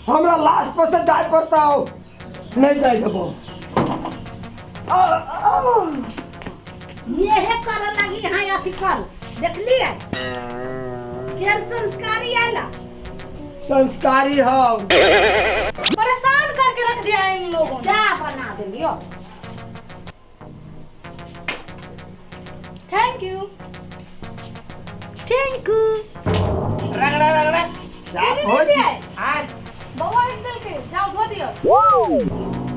हमरा लाश पर से जाय पड़ता हो, नहीं जाय देबो। आ, आ, ये करे लगी यहाँ अथी कर देखलिए केहन संस्कारी आला। संस्कारी हो। परेशान करके रख दिया है इन लोगों ने। चाय बना देलियो। Thank you. Thank you. रगड़ा रगड़ा। हो जी। आज बउआ हिट देल के जाओ धो दियो।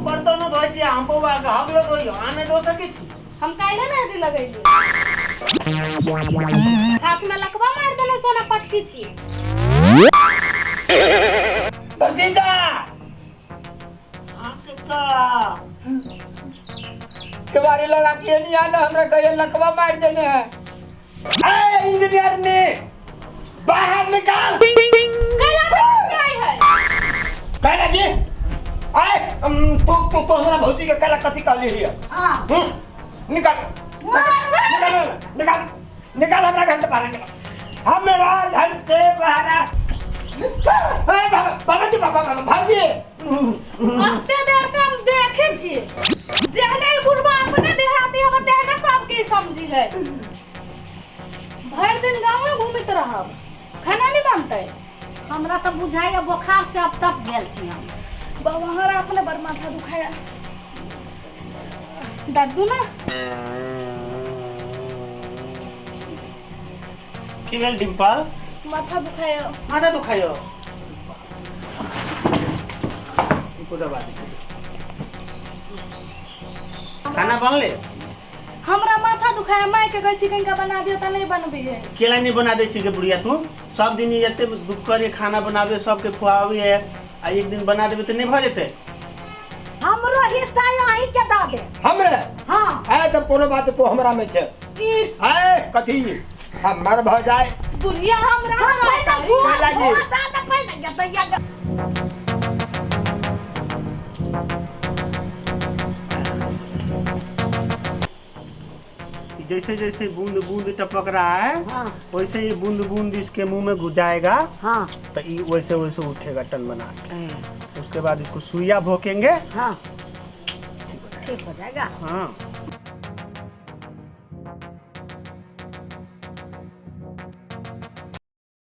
बर्तनो धोइ छी, हम बौआ के हगलो धोइयो, आने धो सकै छी? हम काल्हे मेहंदी लगैली, हाथ में लकवा मार देने सोना पटकी छी। भतीजा हाँ कक्का, केवाड़ी लगा के नहीं आना, हमरा कहिए लकवा मार देने है। ए इंजीनियर ने बाहर निकाल। कैला पे आई है? कहला जी आए, तू तू तो हमरा भौजी के कहला कथी कहली हिय? हाँ। निकाल निकाल निकाल निकाल, हमरा घर से बाहर निकाल, हमरा घर से बाहर। ए बाबा जी, बाबा बाबा भौजी। अते देर से हम देखे छिए, जेहने ई बुढ़बा अपने देहाती हम तेहने सबके समझी है। भरि दिन गाँव में घूमित रहब, खाना नहीं बनते। हमरा तऽ बुझाइया बोखार से अब तक भेल छी हम। बाबा हमरा अपने बड़ माथा दुखाया। दादू ना की भेल डिम्पल? माथा दुखाया। माथा दुखायो? इको दबा दै छी। खाना बनले? हमरा माथा दुखाया, माय के कहै छी कनिका बना दियो तऽ नहीं बनबी है। केला नहीं बना दै छी के बुढ़िया तू? सब दिन एते दुख करे, खाना बनाबे, सबके खुआबे है, आ एक दिन बना देबे तऽ नहीं भऽ जेतै? हमरो हिस्सा अहीं के दऽ दे। हमरे? हाँ। ए तब कोनो बात तो हमरा में छै। ई ए कथी हमर भऽ जाए। बुढ़िया हमरा हम पहिने भुआ कैला जी? भुआ दऽ दे पहिने गदैया के। जैसे जैसे बूंद बूंद टपक रहा है, हाँ। वैसे ये बूंद बूंद इसके मुंह में घुस जाएगा। हाँ। तो ये वैसे वैसे उठेगा टन बना के। उसके बाद इसको सुइया भोंकेंगे। हाँ, ठीक हो जाएगा। हाँ।